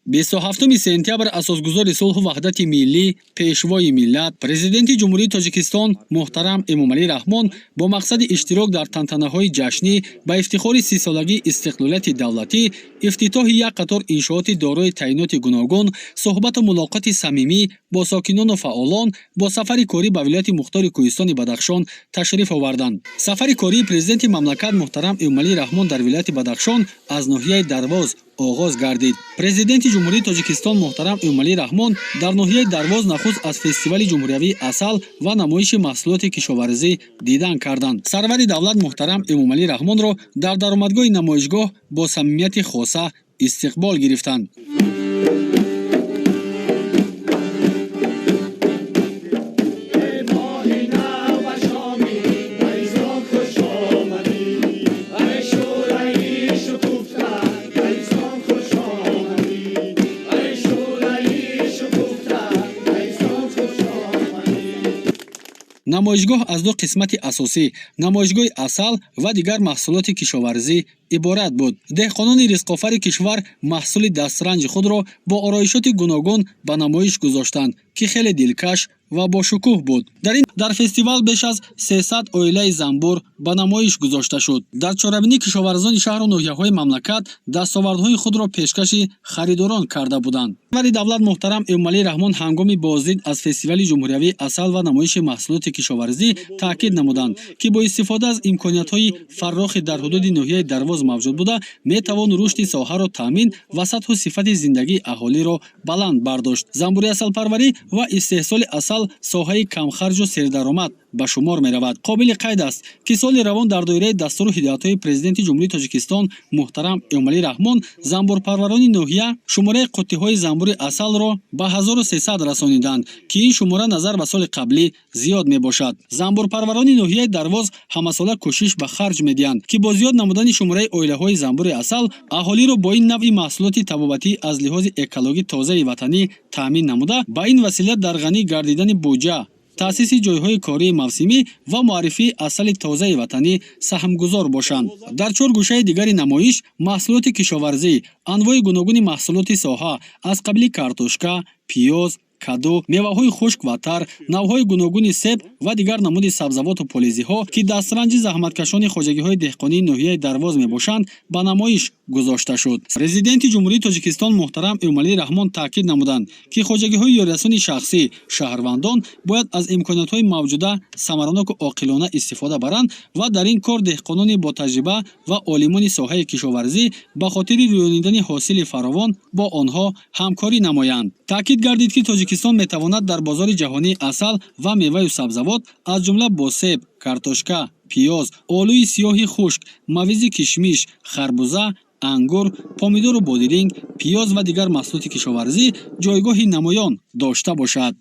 27 сентябр асосгузори сулҳу ваҳдати миллӣ, пешвои миллат, Президенти Ҷумҳурии Тоҷикистон муҳтарам Эмомалӣ Раҳмон бо мақсади иштирок дар тантанаҳои ҷашнӣ ба ифтихори 30-солагии истиқлолияти давлатӣ, ифтитоҳи як қатор иншооти дорои таъиноти гуногун, суҳбату мулоқоти самимӣ бо сокинону фаъолон бо сафари корӣ ба вилояти мухтори Кӯҳистони Бадахшон ташриф оварданд. Сафари кории президенти мамлакат муҳтарам Эмомалӣ Раҳмон дар вилояти Бадахшон аз ноҳияи Дарвоз оғоз гардид. Президенти Ҷумҳурии Тоҷикистон муҳтарам Эмомалӣ Раҳмон дар ноҳияи Дарвоз нахуст аз фестивали ҷумҳуриявии асал ва намоиши маҳсулоти кишоварзӣ дидан карданд. Сарвари давлат муҳтарам Эмомалӣ Раҳмонро дар даромадгоҳи намоишгоҳ бо самимияти хоса истиқбол гирифтанд. Намоишгоҳ аз ду қисмати асосӣ, намоишгоҳи асал ва дигар маҳсулоти кишоварзӣ иборат буд. Деҳқонони ризқофари кишвар маҳсули дастранҷи худро бо ороишоти гуногун ба намоиш гузоштанд, ки хеле дилкаш ва бошукӯҳ буд. Дар фестивал беш аз 300 оилаи занбур ба намоиш гузошта шуд. Дар чорабинӣ кишоварзони шаҳру ноҳияҳои мамлакат дастовардҳои худро пешкаши харидорон карда буданд. Сарвари давлат муҳтарам Эмомалӣ Раҳмон ҳангоми боздид аз фестивали ҷумҳуриявии асал ва намоиши маҳсулоти кишоварзӣ таъкид намуданд, ки бо истифода аз имкониятҳои фаррохи дар ҳудуди ноҳияи Дарвоз мавҷуд буда, метавон рушди соҳаро таъмин ва сатҳу сифати зиндагии аҳолиро баланд бардошт. Занбури асалпарварӣ ва истеҳсоли асал соҳаи камхарҷу сердаромад ба шумор меравад. Қобили қайд аст, ки соли равон дар доираи дастуру ҳидоятҳои Президенти Ҷумҳурии Тоҷикистон муҳтарам Эмомалӣ Раҳмон занбурпарварони ноҳия шумораи қуттиҳои занбури асалро ба 1300 расониданд, ки ин шумора назар ба соли қаблӣ зиёд мебошад. Занбурпарварони ноҳияи Дарвоз ҳамасола кӯшиш ба харҷ медиҳанд, ки бо зиёд намудани шумораи оилаҳои занбури асал аҳолиро бо ин навъи маҳсулоти табобатӣ аз лиҳози экологӣ тозаи ватанӣ таъмин намуда, ба ин васила дар ғанӣ гардидани буҷа, таъсиси ҷойҳои кории мавсимӣ ва муаррифии асали тозаи ватанӣ саҳмгузор бошанд. Дар чор гӯшаи дигари намоиш маҳсулоти кишоварзӣ, анвои гуногуни маҳсулоти соҳа аз қабили картошка, пиёз, каду, меваҳои хушк ва тар, навъҳои гуногуни себ ва дигар намуди сабзавоту полизиҳо, ки дастранҷи заҳматкашони хоҷагиҳои деҳқонии ноҳияи Дарвоз мебошанд, ба намоиш гузошта шуд. Президенти Ҷумҳурии Тоҷикистон муҳтарам Эмомалӣ Раҳмон таъкид намуданд, ки хоҷагиҳои ёрирасони шахсӣ, шаҳрвандон бояд аз имкониятҳои мавҷуда самараноку оқилона истифода баранд ва дар ин кор деҳқонони ботаҷриба ва олимони соҳаи кишоварзӣ ба хотири рӯёнидани ҳосили фаровон бо онҳо ҳамкорӣ намоянд. Таъкид гардид, ки Тоҷикистон метавонад дар бозори ҷаҳонии асал ва меваю сабзавот, аз ҷумла бо себ, картошка, пиёз, олӯи сиёҳи хушк, мавизи кишмиш, харбуза, ангур, помидору бодиринг, пиёз ва дигар маҳсулоти кишоварзӣ ҷойгоҳи намоён дошта бошад.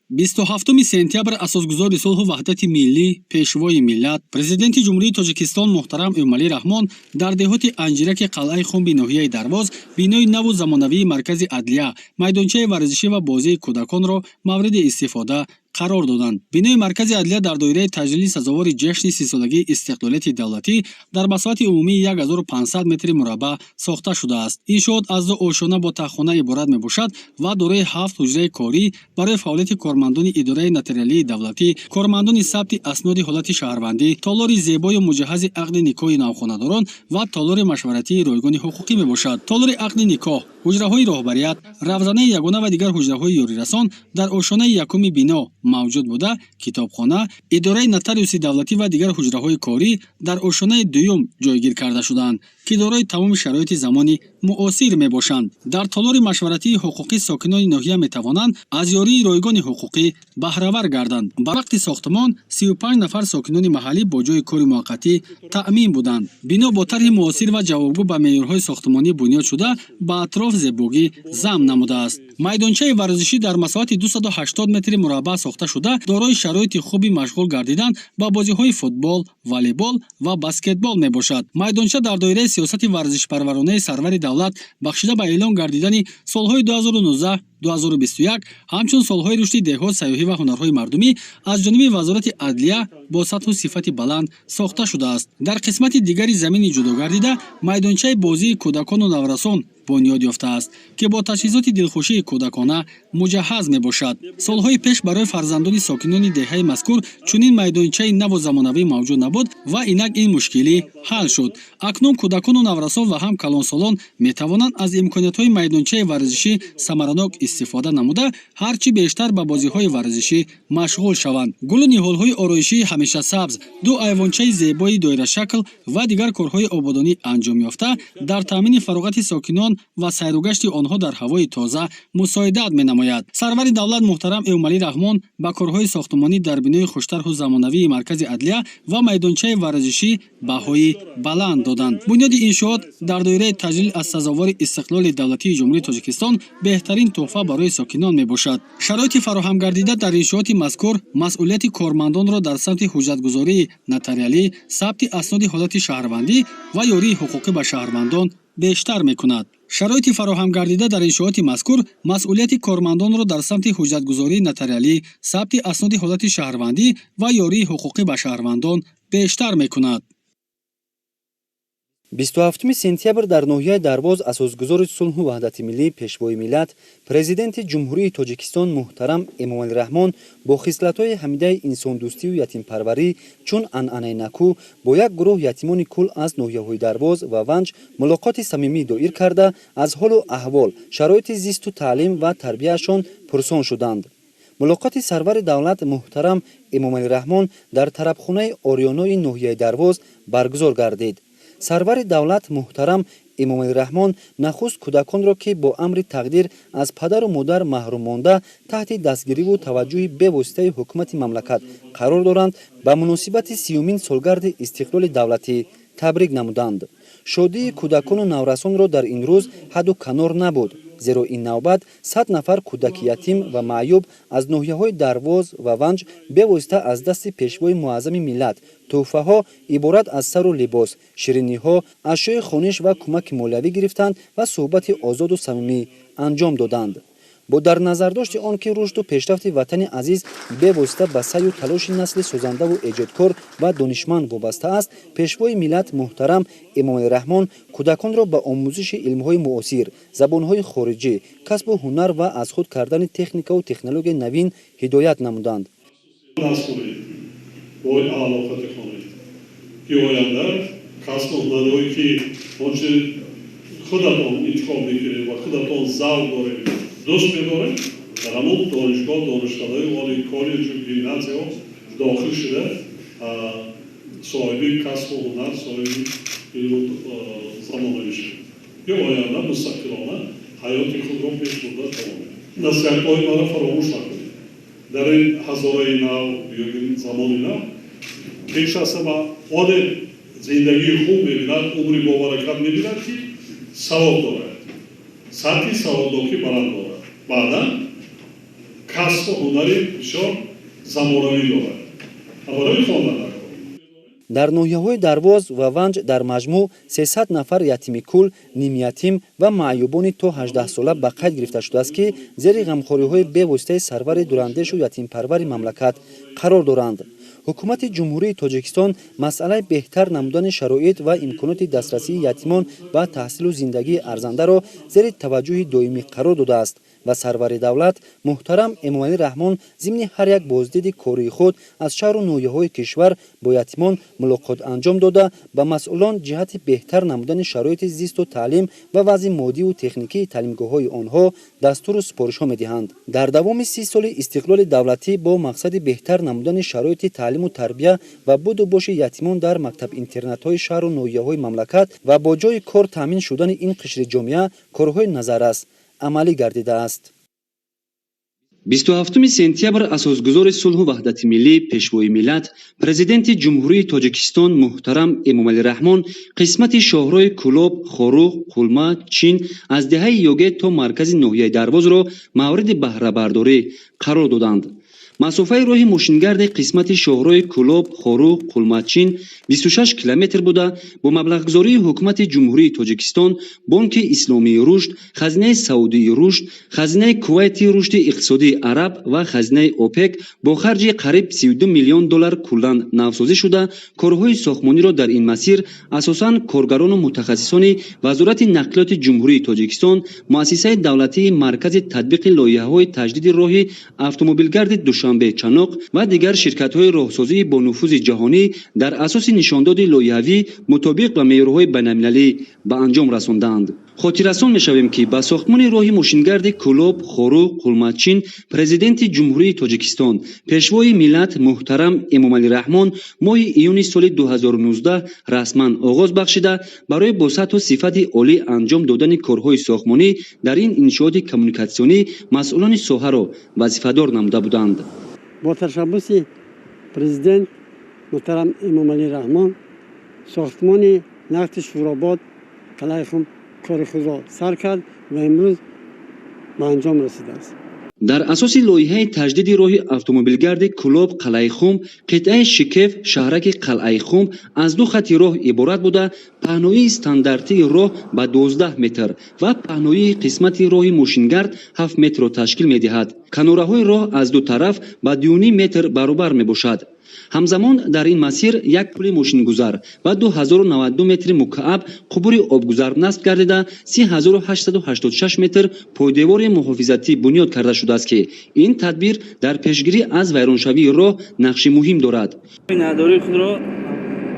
27 сентябр асосгузори сулҳу ваҳдати миллӣ, пешвои миллат, Президенти Ҷумҳурии Тоҷикистон муҳтарам Эмомалӣ Раҳмон дар деҳоти Анҷираки қалъаи Хумби ноҳияи Дарвоз бинои наву замонавии маркази адлия, майдончаи варзишӣ ва бозии кӯдаконро мавриди истифода қарор доданд. Бинои маркази адлия дар доираи таҷлили сазовори ҷашни 30-солагии истиқлолияти давлатӣ дар масоҳати умумии 1500 метри мураббаъ сохта шудааст. Иншоот аз ду ошёна бо таҳхона иборат мебошад ва дорои ҳафт ҳуҷраи корӣ барои фаъолияти кормандони идораи нотариалии давлатӣ, кормандони сабти асноди ҳолати шаҳрвандӣ, толори зебою муҷаҳҳази ақди никоҳи навхонадорон ва толори машваратии ройгони ҳуқуқӣ мебошад. Толори ақди никоҳ, ҳуҷраҳои роҳбарият, равзанаи ягона ва дигар ҳуҷраҳои ёрирасон дар ошёнаи якуми бино мавҷуд буда, китобхона, идораи нотариуси давлатӣ ва дигар ҳуҷраҳои корӣ дар ошёнаи дуюм ҷойгир карда шудаанд, ки дорои тамоми шароити замони муосир мебошанд. Дар толори машваратии ҳуқуқӣ сокинони ноҳия метавонанд аз ёрии ройгони ҳуқуқӣ баҳравар гарданд. Ба вақти сохтмон 35 нафар сокинони маҳаллӣ бо ҷойи кори муваққатӣ таъмин буданд. Бино бо тарҳи муосир ва ҷавобгӯ ба меъёрҳои сохтмонӣ бунёд шуда, ба атроф зебогӣ зам намудааст. Майдончаи варзишӣ дар масоҳати 280 метри мураббаъ сохта шуда, дорои шароити хуби машғул гардидан ба бозиҳои футбол, волейбол ва баскетбол мебошад. Майдонча дар доираи сиёсати варзишпарваронаи сарвари давлат бахшида ба эълон гардидани солҳои 2019 2021 ҳамчун солҳои рушди деҳот, сайёҳӣ ва ҳунарҳои мардумӣ аз ҷониби Вазорати адлия бо сатҳу сифати баланд сохта шудааст. Дар қисмати дигари замини ҷудогардида майдончаи бозии кӯдакону наврасон бунёд ёфтааст, ки бо таҷҳизоти дилхушии кӯдакона муҷаҳҳаз мебошад. Солҳои пеш барои фарзандони сокинони деҳаи мазкур чунин майдончаи наву замонавӣ мавҷуд набуд ва инак ин мушкилӣ ҳал шуд. Акнун кӯдакону наврасон ва ҳам калонсолон метавонанд аз имкониятҳои майдончаи варзишӣ самаранок истифода намуда, ҳар чӣ бештар ба бозиҳои варзишӣ машғул шаванд. Гулу ниҳолҳои ороишии ҳамешасабз, ду айвончаи зебои доирашакл ва дигар корҳои ободонӣ анҷом ёфта дар таъмини фароғати сокинон ва сайругашти онҳо дар ҳавои тоза мусоидат менамояд. Сарвари давлат муҳтарам Эмомалӣ Раҳмон ба корҳои сохтмонӣ дар бинои хуштарҳу замонавии маркази адлия ва майдончаи варзишӣ баҳои баланд доданд. Бунёди иншоот дар доираи таҷлил аз сазовори истиқлоли давлатии Ҷумҳурии Тоҷикистон беҳтарин тӯҳфа барои сокинон мебошад. Шароити фароҳамгардида дар иншооти мазкур масъулияти кормандонро дар самти ҳуҷҷатгузории нотариалӣ, сабти асноди ҳолати шаҳрвандӣ ва ёрии ҳуқуқӣ ба шаҳрвандон бештар мекунад. Шароити фароҳамгардида дар иншооти мазкур масъулияти кормандонро дар самти ҳуҷҷатгузории нотариалӣ, сабти асноди ҳолати шаҳрвандӣ ва ёрии ҳуқуқӣ ба шаҳрвандон бештар мекунад. 27 сентябр дар ноҳияи Дарвоз асосгузори сулҳу ваҳдати миллӣ, Пешвои миллат, Президенти Ҷумҳурии Тоҷикистон муҳтарам Эмомалӣ Раҳмон бо хислатҳои ҳамидаи инсондӯстию ятимпарварӣ, чун анъанаи накӯ, бо як гурӯҳ ятимони кул аз ноҳияҳои Дарвоз ва Ванҷ мулоқоти самимӣ доир карда, аз ҳолу аҳвол, шароити зисту таълим ва тарбияашон пурсон шуданд. Мулоқоти сарвари давлат муҳтарам Эмомалӣ Раҳмон дар тарабхонаи Орёнои ноҳияи Дарвоз баргузор гардид. Сарвари давлат муҳтарам Эмомалӣ Раҳмон нахуст кӯдаконро, ки бо амри тақдир аз падару модар маҳрум монда, таҳти дастгириву таваҷҷӯҳи бевоситаи ҳукумати мамлакат қарор доранд, ба муносибати 30-умин солгарди истиқлоли давлатӣ табрик намуданд. Шодии кӯдакону наврасонро дар ин рӯз ҳадду канор набуд, зеро ин навбат 100 нафар кӯдаки ятим ва маъюб аз ноҳияҳои Дарвоз ва Ванҷ бевосита аз дасти Пешвои муаззами миллат тӯҳфаҳо иборат аз сару либос, шириниҳо, ашёи хониш ва кӯмаки молиявӣ гирифтанд ва суҳбати озоду самимӣ анҷом доданд. Бо дар назардошти он ки рушду пешрафти ватани азиз бевосита ба саъю талоши насли созандаву эҷодкор ва донишманд вобаста аст, Пешвои миллат муҳтарам Эмомалӣ Раҳмон кӯдаконро ба омӯзиши илмҳои муосир, забонҳои хориҷӣ, касбу ҳунар ва аз худ кардани техникаву технологияи навин ҳидоят намуданд. Аълоқати хонед, ки оянда касбу ҳунарҳое ки он чи худатон интихоб мекунед ва худатон завқ доред, дӯст медоред, дар ҳамон донишгоҳ, донишкадаҳои олӣ, коллеҷу гимназияҳо дохил шуда, соҳиби касбу ҳунар, соҳиби илму замонавӣ шавед, ки оянда мустақилона ҳаёти худро пеш бурда тавонед. Насиҳатҳои маро фаромӯш накунед. Дар ин ҳазораи нав ё замони нав пеш аз ҳама оне зиндагии хуб мебинад, умри бобаракат мебинад, ки савод дорад, сатҳи саводнокӣ баланд дорад, баъдан касбу ҳунари бисёр замонавӣ дорад барои хондан. Дар ноҳияҳои Дарвоз ва Ванҷ дар маҷмӯъ 300 нафар ятими кул, нимятим ва маъюбони то 18сола ба қайд гирифта шудааст, ки зери ғамхориҳои бевоситаи сарвари дурандешу ятимпарвари мамлакат қарор доранд. Ҳукумати Ҷумҳурии Тоҷикистон масъалаи беҳтар намудани шароит ва имконоти дастрасии ятимон ба таҳсилу зиндагии арзандаро зери таваҷҷӯҳи доимӣ қарор додааст ва сарвари давлат муҳтарам Эмомалӣ Раҳмон зимни ҳар як боздиди кории худ аз шаҳру ноҳияҳои кишвар бо ятимон мулоқот анҷом дода, ба масъулон ҷиҳати беҳтар намудани шароити зисту таълим ва вазъи моддиву техникии таълимгоҳҳои онҳо дастуру супоришҳо медиҳанд. Дар давоми 30 соли истиқлоли давлатӣ бо мақсади беҳтар намудани шароити таълиму тарбия ва буду боши ятимон дар мактаб-интернатҳои шаҳру ноҳияҳои мамлакат ва бо ҷойи кор таъмин шудани ин қишри ҷомеа корҳои назаррас амалӣ гардидааст. 27 сентябр асосгузори сулҳу ваҳдати миллӣ, Пешвои миллат, Президенти Ҷумҳурии Тоҷикистон муҳтарам Эмомалӣ Раҳмон қисмати шоҳроҳи Кӯлоб, Хоруғ, Қулма, Чин аз деҳаи Ёге то маркази ноҳияи Дарвозро мавриди баҳрабардорӣ қарор доданд. Масофаи роҳи мошингарди қисмати шоҳроҳи Кӯлоб, Хоруғ, Қулмачин 26 километр буда, бо маблағгузории Ҳукумати Ҷумҳурии Тоҷикистон, Бонки Исломии рушд, Хазинаи Саудии рушд, Хазинаи Кувайти рушди иқтисодии араб ва Хазинаи ОПЕК бо харҷи қариб 32 миллион доллар куллан навсозӣ шуда, корҳои сохтмониро дар ин масир асосан коргарону мутахассисони Вазорати нақлиёти Ҷумҳурии Тоҷикистон, Муассисаи давлатии Маркази татбиқи лоиҳаҳои таҷдиди роҳи автомобилгарди Душанбе Чаноқ ва дигар ширкатҳои роҳсозии бонуфузи ҷаҳонӣ дар асоси нишондоди лоиҳавӣ мутобиқ ба меъёрҳои байналмилалӣ ба анҷом расондаанд. Хотиррасон мешавем, ки ба сохтмони роҳи мошингарди Кӯлоб, Хоруғ, Қулмачин Президенти Ҷумҳурии Тоҷикистон, Пешвои миллат муҳтарам Эмомалӣ Раҳмон моҳи июни соли 2019 расман оғоз бахшида, барои бо сатҳу сифати олӣ анҷом додани корҳои сохтмонӣ дар ин иншооти коммуникатсионӣ масъулони соҳаро вазифадор намуда буданд. Бо ташаббуси Президент муҳтарам Эмомалӣ Раҳмон сохтмони нақди Шӯробод Қалъаи кори худро сар кард ва имрӯз ба анҷом расидааст. Дар асоси лоиҳаи таҷдиди роҳи автомобилгарди Кӯлоб Қалъаи Хум, қитъаи Шикеф шаҳраки Қалъаи Хум аз ду хати роҳ иборат буда, паҳноии стандартии роҳ ба 12 метр ва паҳноии қисмати роҳи мошингард 7 метрро ташкил медиҳад. Канораҳои роҳ аз ду тараф ба 2,5 метр баробар мебошад. Ҳамзамон дар ин масир як пули мошингузар ва 2092 метри мукааб қубури обгузар насб гардида, 3886 метр пойдевори муҳофизатӣ бунёд карда шудааст, ки ин тадбир дар пешгирӣ аз вайроншавии роҳ нақши муҳим дорад. Миннатдории худро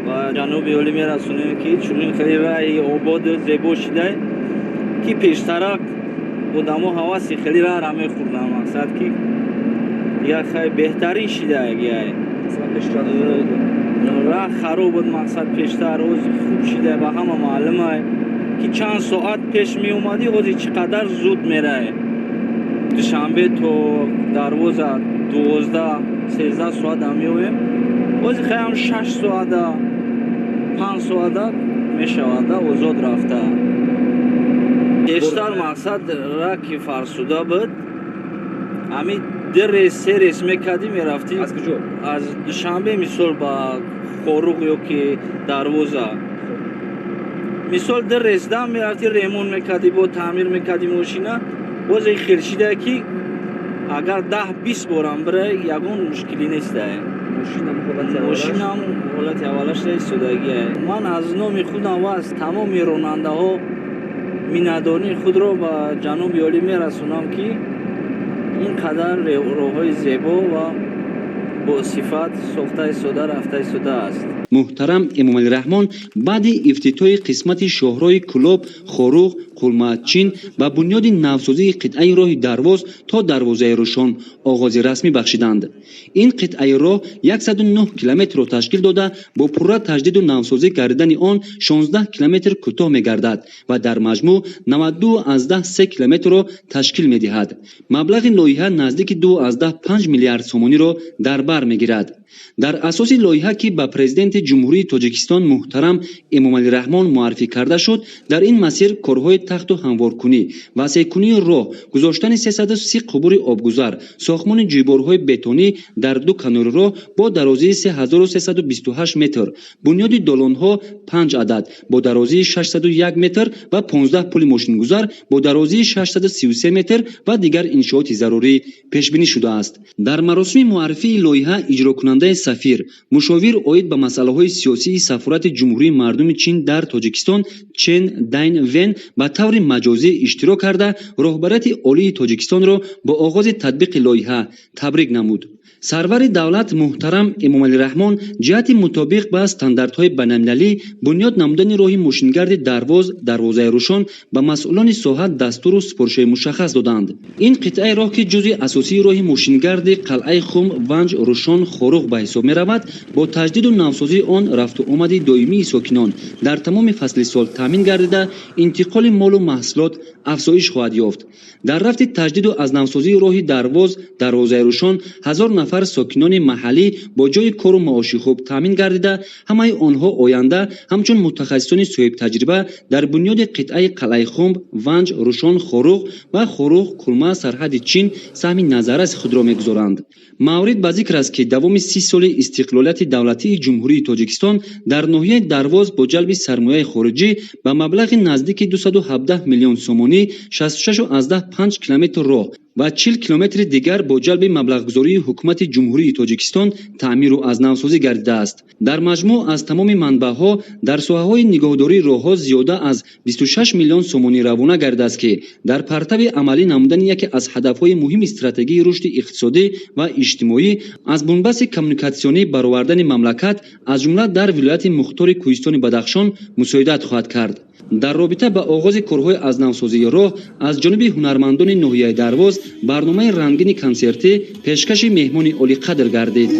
ба ҷаноби олӣ мерасонем, ки чунин хеле раҳи ободу зебо шида, ки пештарак одамо ҳаваси хеле раҳра мехӯрданд. Мақсад, ки дигар хай беҳтарин шида. Раҳ хароб буд, мақсад, пештар, ҳозир хуб шида. Ба ҳама маълума, ки чанд соат пеш меомадӣ, ҳозир чӣ қадар зуд мерае. Душанбе то Дарвоза 12-13 соата меоем, ҳозир хаям 6 соата, 5 соата мешавада озод рафта. Пештар, мақсад, раки фарсуда буд, ҳами ду рейс, се рейс мекардӣ, мерафтӣ. Аз куҷо? Аз Душанбе, мисол, ба Хоруғ ё ки Дарвоза, мисол, ду рейс дам мерафтӣ, ремонт мекардӣ, бо таъмир мекардӣ мошина. Боз хел шида, ки агар 10-20 борам бирай, ягон мушкилӣ нестае. Мошинам ҳолати аввалашда истодагие. Ман аз номи худам ва аз тамоми ронандаҳо миннатдории худро ба ҷаноби олӣ мерасонам, ки ин қадар роҳҳои зебо ва босифат сохта истода рафта истодааст. Муҳтарам Эмомалӣ Раҳмон баъди ифтитоҳи қисмати шоҳроҳи Кӯлоб, Хоруғ, Қулмачин ба бунёди навсозии қитъаи роҳи Дарвоз то дарвозаи Рӯшон оғози расмӣ бахшиданд. Ин қитъаи роҳ 109 километрро ташкил дода, бо пурра таҷдиду навсозӣ гардидани он 16 километр кӯтоҳ мегардад ва дар маҷмӯъ 92,3 километрро ташкил медиҳад. Маблағи лоиҳа наздики 2,5 миллиард сомониро дар бар мегирад. Дар асоси лоиҳа, ки ба Президенти Ҷумҳурии Тоҷикистон муҳтарам Эмомалӣ Раҳмон муаррифӣ карда шуд, дар ин масир корҳои тахту ҳамворкунӣ, васеъкунии роҳ, гузоштани 330 қубури обгузар, сохтмони ҷӯйборҳои бетонӣ дар ду канори роҳ бо дарозии 3328 метр, бунёди долонҳо панҷ адад бо дарозии 601 метр ва 15 пули мошингузар бо дарозии 633 метр ва дигар иншооти зарурӣ пешбинӣ шудааст. Дар маросими муаррифии лоиҳа иҷрокунандаи сафир, мушовир оид ба масъалаҳои сиёсии Сафорати Ҷумҳурии Мардуми Чин дар Тоҷикистон Чен Дайн Вен ба таври маҷозӣ иштирок карда, роҳбарияти олии Тоҷикистонро бо оғози татбиқи лоиҳа табрик намуд. Сарвари давлат муҳтарам Эмомалӣ Раҳмон ҷиҳати мутобиқ ба стандартҳои байналмилалӣ бунёд намудани роҳи мошингарди Дарвоз дарвозаи Рӯшон ба масъулони соҳа дастуру супоришҳои мушаххас доданд. Ин қитъаи роҳ, ки ҷузъи асосии роҳи мошингарди Қалъаи Хум, Ванҷ, Рӯшон, Хоруғ ба ҳисоб меравад, бо таҷдиду навсозии он рафту омади доимии сокинон дар тамоми фасли сол таъмин гардида, интиқоли молу маҳсулот афзоиш хоҳад ёфт. Дар рафти таҷдиду аз навсозии роҳи Дарвоз дарвозаи Рӯшон ҳазор нафар сокинони маҳаллӣ бо ҷойи кору маоши хуб таъмин гардида, ҳамаи онҳо оянда ҳамчун мутахассисони соҳибтаҷриба дар бунёди қитъаи Қалъаи Хумб, Ванҷ, Рушон, Хоруғ ва Хоруғ, Кулма, сарҳади Чин саҳми назарраси худро мегузоранд. Маврид ба зикр аст, ки давоми 30 соли истиқлолияти давлатии Ҷумҳурии Тоҷикистон дар ноҳияи Дарвоз бо ҷалби сармояи хориҷӣ ба маблағи наздики 217 миллион сомонӣ 66,5 километр роҳ ва 40 километри дигар бо ҷалби маблағгузории Ҳукумати Ҷумҳурии Тоҷикистон таъмиру аз навсозӣ гардидааст. Дар маҷмӯъ аз тамоми манбаъҳо дар соҳаҳои нигоҳдории роҳҳо зиёда аз 26 миллион сомонӣ равона гардидааст, ки дар партави амалӣ намудани яке аз ҳадафҳои муҳими стратегии рушди иқтисодӣ ва иҷтимоӣ, аз бунбасти коммуникатсионӣ баровардани мамлакат, аз ҷумла дар вилояти мухтори Кӯҳистони Бадахшон, мусоидат хоҳад кард. Дар робита ба оғози корҳои аз навсозии роҳ аз ҷониби ҳунармандони ноҳияи Дарвоз барномаи рангини консертӣ пешкаши меҳмони олиқадр гардид.